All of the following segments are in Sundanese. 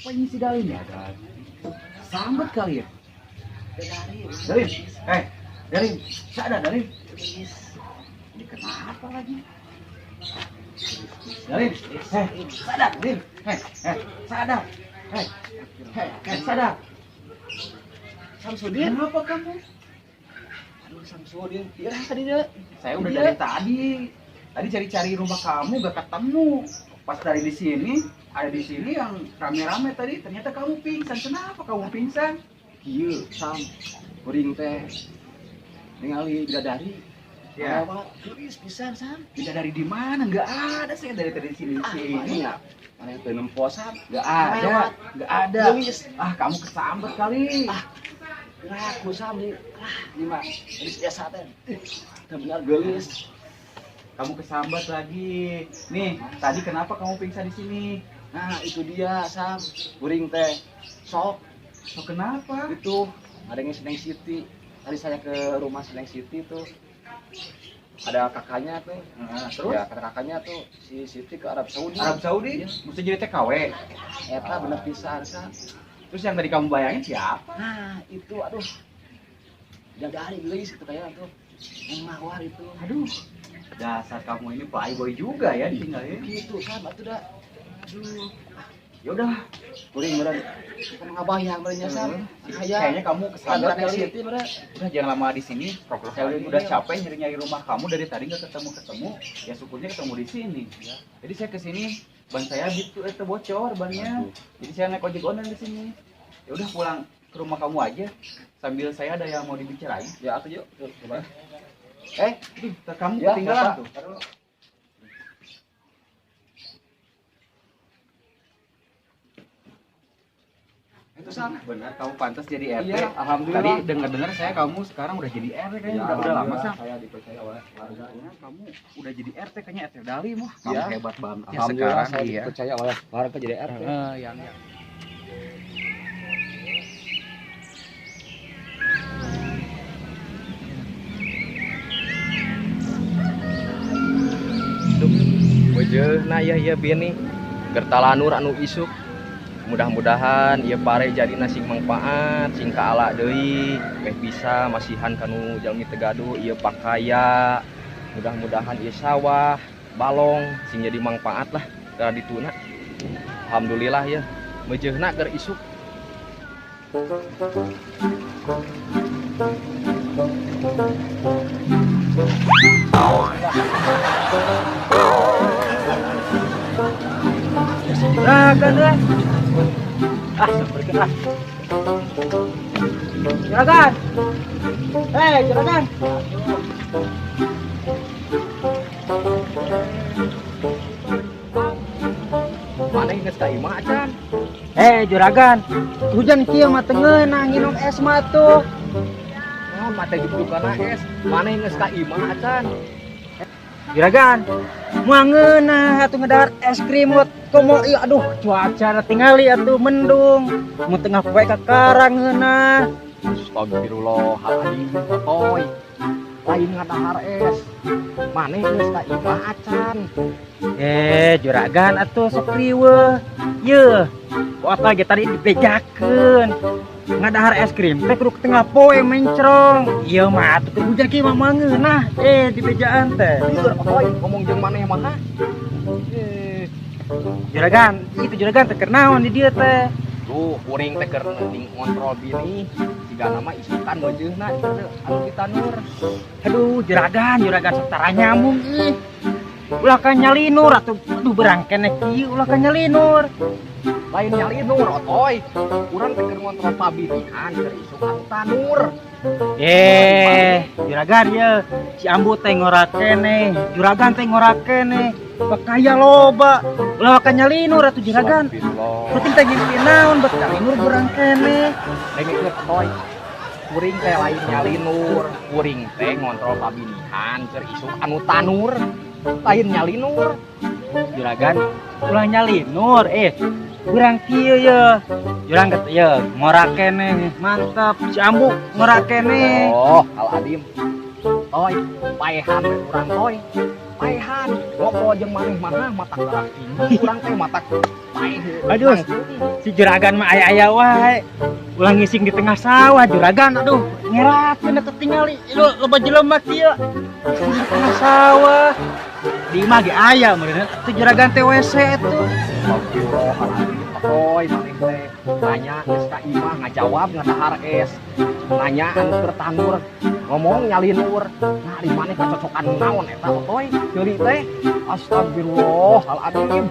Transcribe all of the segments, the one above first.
Ini si Dalin ya? Sambat kali ya? Dalin, eh, Dalin, sadar Dalin. Ini kenapa lagi? Dalin, eh, sadar, Dalin, eh, eh, sadar, eh, eh, eh, sadar. Samsudin. Kenapa kamu? Aduh, Samsudin. Iya tadi dia. Saya udah dari tadi. Tadi cari-cari rumah kamu gak ketemu. Pas dari di sini, ada di sini yang rame-rame tadi. Ternyata kamu pingsan. Kenapa kamu pingsan? Kieu, Sam. Kuring teh ningali bidadari. Ya. Lewat geulis pisan, Sam. Bidadari di mana? Nggak ada saya dari tadi di sini. Ah, Sini. mana ya? Mana teu nempo, Sam? Nggak ada. Lewat. Nggak ada. Geulis. Ah, kamu kesambet kali. Ah. Gerak Sam nih. Ah, ini mah geus biasa teh. Teu bener geulis. Kamu kesambet lagi. Nih, tadi kenapa kamu pingsan di sini? Nah, itu dia, Sam. Kuring teh sok So, kenapa? itu ada yang Seneng City. Tadi saya ke rumah Seneng City tuh. Ada kakaknya tuh. Nah, terus? Ya, kata kakaknya tuh si Siti ke Arab Saudi. Arab Saudi? Iya. Mesti jadi TKW. Eta bener pisan, Sam. Terus yang tadi kamu bayangin siapa? Nah, itu aduh. Bidadari geulis itu kayaknya tuh. Yang mawar itu. Aduh, dasar kamu ini playboy juga ya ditinggalin. Gitu, Sam, atuh dah. Aduh, Ya udah, kuring meureun kan ngabayang meureun nya, Sam. Hayang. kayaknya kamu kesambet Kagak kali. Siti meureun. Udah jangan lama di sini. Saya udah capek nyari-nyari rumah kamu dari tadi nggak ketemu-ketemu. Ya syukurnya ketemu di sini. Ya. Jadi saya kesini ban saya gitu itu bocor bannya. Jadi saya naik ojek online di sini. Ya udah pulang ke rumah kamu aja. Sambil saya ada yang mau dibicarain. Ya atuh yuk, yuk, coba. Aduh, kamu Ya, ketinggalan Bapak. tuh. Itu Sam. Benar, kamu pantas jadi RT. Iya, alhamdulillah. Tadi dengar-dengar saya kamu sekarang udah jadi RT kayaknya. Ya, Udah lama alhamdulillah Sam. Saya dipercaya oleh warganya. Kamu udah jadi RT kayaknya RT Dali mah. Kamu Ya. hebat banget ya Alhamdulillah sekarang saya iya. dipercaya oleh warga jadi RT. Heeh, yang Bejeuna ya ieu bini gertalanur anu isuk. Mudah-mudahan ieu pare jadina sing mangpaat, sing kaala deui, meh bisa masihan kanu jalmi teu gaduh ieu pakaya. Mudah-mudahan ieu sawah, balong sing jadi mangpaat lah ka dituna. Alhamdulillah ya. Mejeuna keur isuk. Juragan deh. Ah, samperkeun ah. Juragan. Eh, juragan. Mana geus ka imah acan? Eh, juragan. Hujan kieu mah teu ngeunah nginum es mah tuh. Naon mah teh jupukana es? Mana geus ka imah acan? Juragan. Moal ngeunah atuh ngedahar es krim wat komo ieu aduh cuaca tingali atuh mendung. Mun tengah poe ka karang ngeunah. Astagfirullahaladzim, toy. Lain ngadahar es. Maneh geus ka imah acan. Eh, juragan atuh sok riweuh. Yeuh, ku ge tadi dibejakeun. Ngadahar es krim teh kudu tengah poe mencrong. Ieu mah atuh keur hujan kieu mah moal ngeunah. Eh, dibejaan teh. Lieur otoy ngomong jeung maneh mah. Juragan, itu juragan teh keur naon di dieu teh? Tuh, kuring teh keur ngontrol bini. Sigana mah isukan meujeuna anu ditanur. Aduh, juragan, juragan sok tara nyambung ih. Ulah ka nyalinur atuh aduh berang keneh kieu ulah ka nyalinur. Lain nyalinur otoy. Urang teh keur ngontrol pabinihan keur isuk anu tanur. Eh, juragan ye, si Ambu teh ngora keneh, juragan teh ngora keneh. Pakaya loba, ulah ka nyalinur atuh juragan. Astagfirullah. Penting teh ngimpi naon bet nyalinur berang keneh. Dengekeun otoy. Kuring teh lain nyalinur, kuring teh ngontrol pabinihan keur isuk anu tanur. Lain nyalinur. Juragan, ulah nyalinur eh. Urang kieu ye. Jurang ket ye ngora keneh, mantap. Si Ambu ngora keneh. Oh, al adim. Toy, paehan we urang toy. Paehan ngobrol jeung maneh mah mata galak tinggi urang teh mata paeh. Aduh, si juragan mah aya-aya wae. Ulah ngising di tengah sawah juragan, aduh, ngerakeun eta tingali. Lu loba jelema kieu. Di tengah sawah. Di imah ge aya meureun atuh juragan teh WC atuh. Otoy maneh teh nanya geus ka imah ngajawab ngadahar es. Nanya anu keur tandur ngomong nyalinur. Nah, di maneh kacocokan naon eta Otoy? Ceuli teh. Astagfirullahaladzim.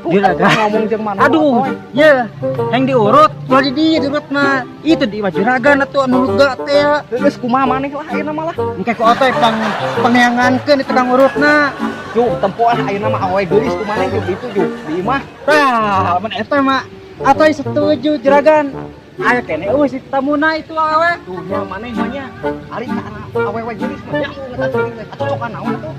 Juragan. Ngomong jeung maneh. Aduh, ye, yang diurut, ulah di dieu diurut mah. Itu di imah juragan atuh anu lega teh ya. Geus kumaha maneh lah ayeuna mah lah. Engke ku Otoy pang pangneangankeun di tukang urutna. Juk tempo ah ayeuna mah awewe geulis ku maneh juk ditu juk di imah. Tah, mun eta mah Otoy setuju juragan. Aya keneh eueuh si tamuna itu awewe. Tuh nya maneh mah nya. Ari ka awewe geulis mah nyambung eta ceuli teh. Kacocokan naon atuh?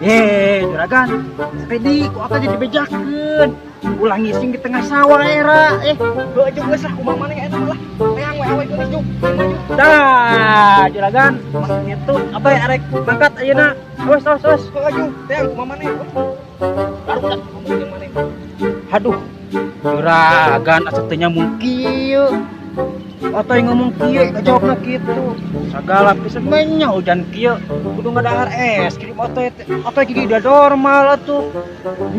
Ye, juragan. Sakedi ku Otoy jadi dibejakeun. Ulah ngising di tengah sawah era. Heuh juk geus lah kumaha maneh eta mah lah. Teang we awewe geulis juk. Tah, juragan, mas itu apa ya arek mangkat ayeuna. Awas, awas, awas. Heuh juk teang kumaha maneh. Baru ngomong jeung maneh. Aduh, juragan asa teu nyambung kieu. Otoy ngomong kieu, jawabna kitu. Sagala pisan menya hujan kieu, kudu ngadahar es krim otoy teh. Otoy gigi udah normal atuh.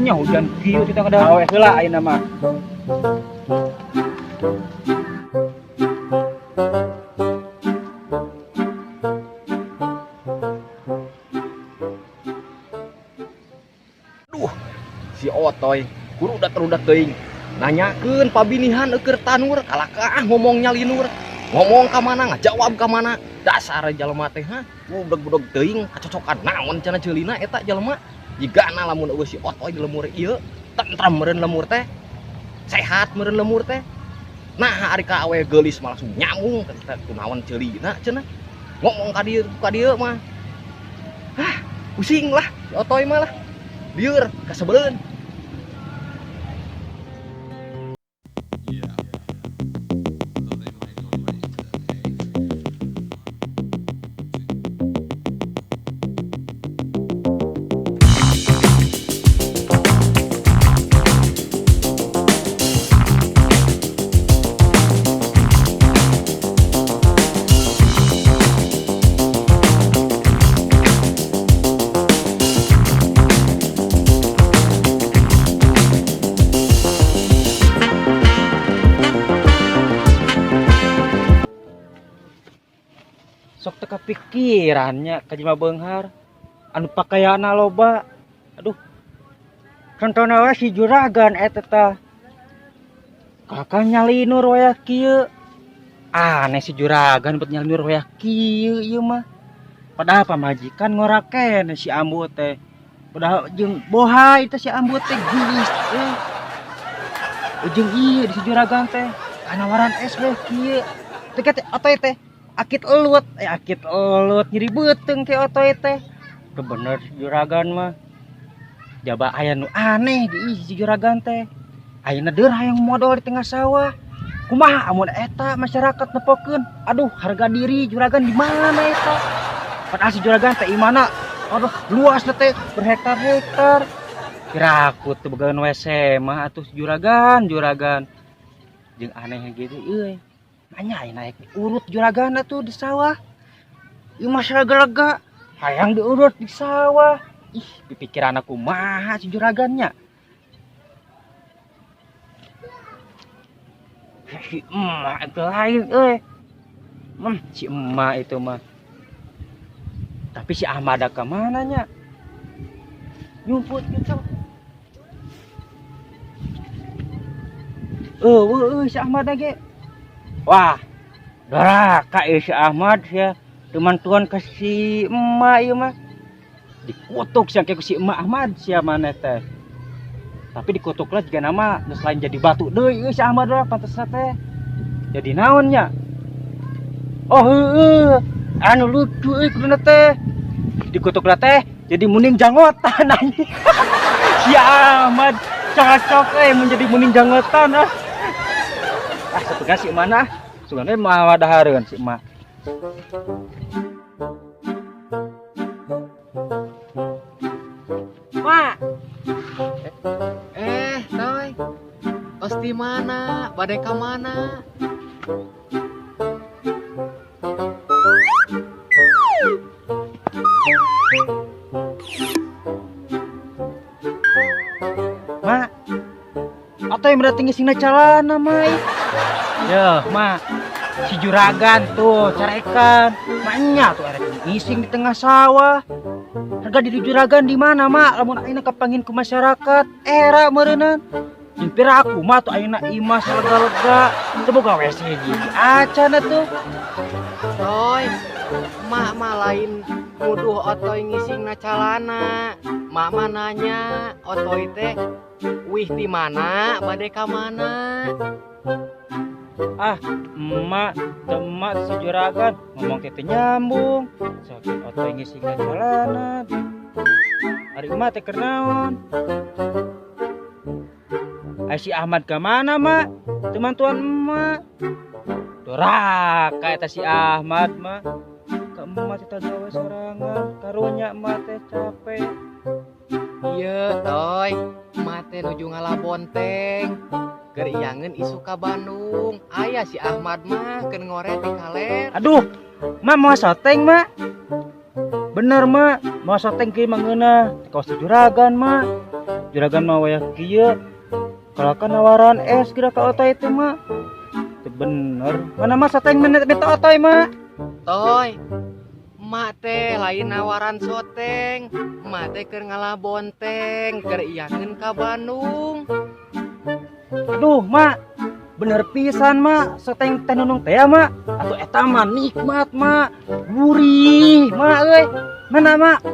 Nya hujan kieu kita ngadahar awe heula ayeuna mah. Duh, si Otoy kurudak-rudak teuing. Nanyakeun pabinihan eueur tanur kalakah ngomong nyalinur. Ngomong ka mana ngajawab ka mana. Dasar jelema teh ha, budeg-budeg teuing kacocokan naon cenah ceulina eta jelema. Jigana lamun eueuh si Otoy di lemur ieu, tentrem meureun lemur teh. Sehat meureun lemur teh. Nah, ari ka awewe geulis mah langsung nyambung teh kunaon ceulina cenah. Ngomong ka dieu mah. Hah, pusing lah si Otoy mah lah. Lieur kasebeleun. Sok teu kapikirannya ka jelema beunghar anu pakaianna loba. Aduh, contona we si juragan eta tah. Kakak nyalinur waya kieu. Aneh si juragan bet nyalinur waya kieu ieu mah. Padahal pamajikan ngorak keneh si ambu teh. Padahal jeung bohai teh si ambu teh geulis teh. Ujung ieu di si juragan teh kanawaran es we kieu. Teh teh otoy teh akit elut, akit elut nyeri beuteung ke otoy teh. Teu bener si juragan mah. Jaba aya nu aneh di si juragan teh. Ayeuna deur hayang modol di tengah sawah. Kumaha amun eta masyarakat nepokeun? Aduh, harga diri juragan di mana eta? Padahal si juragan teh imana? Aduh, luas teh berhektar-hektar. Kiraku teu boga WC mah atuh si juragan, juragan. Jeung aneh gitu euy. Nanya aya naik urut juragan atuh di sawah. Ieu mah lega hayang diurut di sawah. Ih, pipikiran aku kumaha si juragannya. Si emak itu lain euy. Si emak itu mah. Tapi si Ahmad ka mana nya? Nyumput gitu. Euy si Ahmad ge. Wah, doraka ieu si Ahmad ya. Teman tuan ke si emak ieu mah. Dikutuk sia ku si emak Ahmad sia maneh teh. Tapi dikutuk lah jiga nama geus lain jadi batu deui euy si Ahmad lah pantasna teh. Jadi naon nya? Oh heueuh, anu lucu euy kuduna teh. Dikutuk lah teh jadi muning janggotan anjing. Si Ahmad cocok euy mun jadi muning janggotan ah. Ah, sepegang si mana? Sugane mah wadahareun si emak. Mak. Eh, Toy. Tos di mana? Bade ka mana? Mak. Atau yang berarti ngisingna calana, Mai. Yeuh, Mak. Si juragan tuh carekan. Maknya tuh erek ngising di tengah sawah. Harga diri juragan di mana, Mak? Lamun ayeuna kapangin ku masyarakat, era meureunnan. Jeung pira aku mah tuh ayeuna imah lega-lega. Teu boga WC gigi acan atuh. Toy, mak mah lain nuduh Otoy ngisingna calana. Mak mah nanya, Otoy teh wih di mana, bade ka mana? Ah, emak, teu emak si juragan ngomong teh teu nyambung. Sok Otoy ngisingna calana. Ari emak teh keur naon? Ai si Ahmad ka mana, Mak? Teu mantuan emak. Doraka eta si Ahmad mah. Ka emak teh gawe sorangan, karunya emak teh capek. Iya, Toy. Emak teh nuju ngala bonteng. Keur iangeun isuk ka Bandung. Aya si Ahmad mah keur ngoret di kaler. Aduh, Mak mau soteng, Mak. Bener, Mak. Mau soteng kieu mah ngeunah. Teh kawas juragan, Mak. Juragan mah wayah kieu. Kalau kan nawaran es geura ka Otoy teh, Mak. Teu bener. Mana Mak soteng minta Otoy, Mak? Toy, emak teh lain nawaran soteng. Emak teh keur ngala bonteng, keur iangeun ka Bandung. Aduh, Mak. Bener pisan, Mak. Soteng teh nunung teh ya, Mak. Atuh eta mah nikmat, Mak. Gurih, Mak euy. Mana, Mak?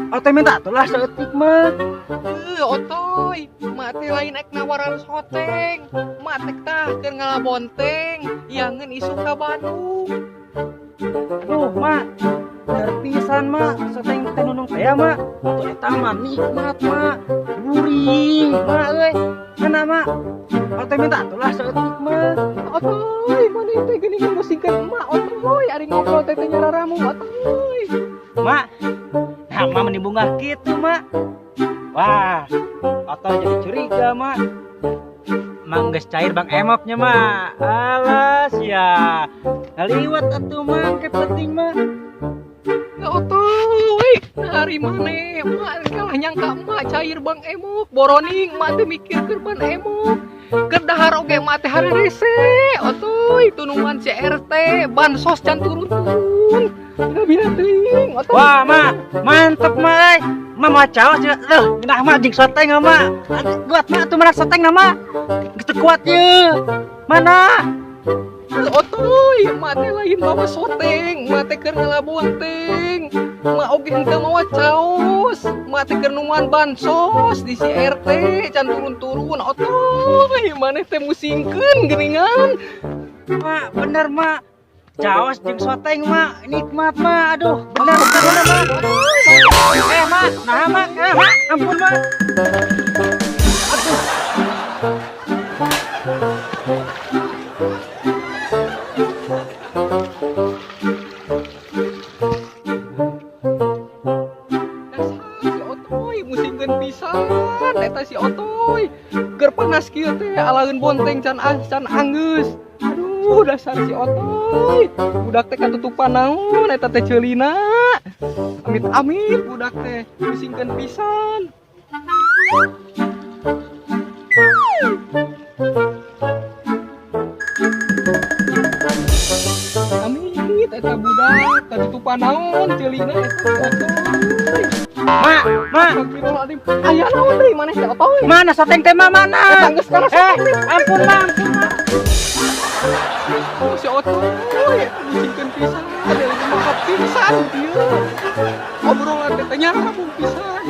Otoy minta atuh lah saeutik, Mak. Eh, Otoy, emak teh lain ek nawaran soteng. Emak teh tah keur ngala bonteng, iangeun isuk ka Bandung. Aduh, Mak. Bener pisan, Mak. Soteng teh nunung teh ya, Mak. Atuh eta mah nikmat, Mak. Gurih, Mak euy. Mana, Mak? Otoy minta atuh lah saeutik, Mak. Otoy, maneh teh geuningan musingkeun emak, Otoy. Ari ngobrol teh teh nyararamu, Otoy. Mak. Nah, Mak meni bungah kitu, Mak. Wah, Otoy jadi curiga, Mak. Mak geus cair Bang Emoknya, Mak. Alas ya. Ngaliwat atuh, Mak, ke penting, Mak. Ya Otoy, nah ari maneh, emak kalah nyangka emak cair Bang Emok, boroning emak teh mikir keur Bang Emok. Keur dahar oge emak teh harerese, Otoy, tunungan CRT, bansos can turun-turun. Gak teuing, Otoy. Wah, Mak, mantep, Mak. Euy. Mak mau caos ya. Loh, ngeunah Mak jeung soteng, Mak. Kuat, Mak, atuh mana soteng, Mak. Geus teu kuat ye. Mana? Otoy, emak teh lain mawa soteng, emak teh keur ngala bonteng. Emak oge henteu mawa caos, emak teh keur nungguan bansos di CRT can turun-turun. Otoy, maneh teh musingkeun geuningan. Mak, bener, Mak. Caos jeung soteng, Mak. Nikmat, Mak. Aduh, bener, bener, bener, Mak. Eh, Mak, nah, Mak. Eh, Mak, ampun, Mak. Aduh. Dasar si Otoy musingkeun pisan eta si Otoy. Keur panas kieu teh alaeun bonteng can can anggeus. Aduh, dasar si Otoy. Budak teh katutupan naon eta teh ceulina. Amit-amit budak teh musingkeun pisan. Amit eta budak katutupan naon ceulina eta si Otoy. Mak, Mak. Astagfirullahaladzim. Aya naon deui maneh teh Otoy? Mana soteng teh, Mak? Mana? Eta geus kana Eh, ampun, Mak, ampun, Mak. Oh, si Otoy musingkeun pisan, ada mah pisan ieu. Obrolan teh teh nyarabung pisan.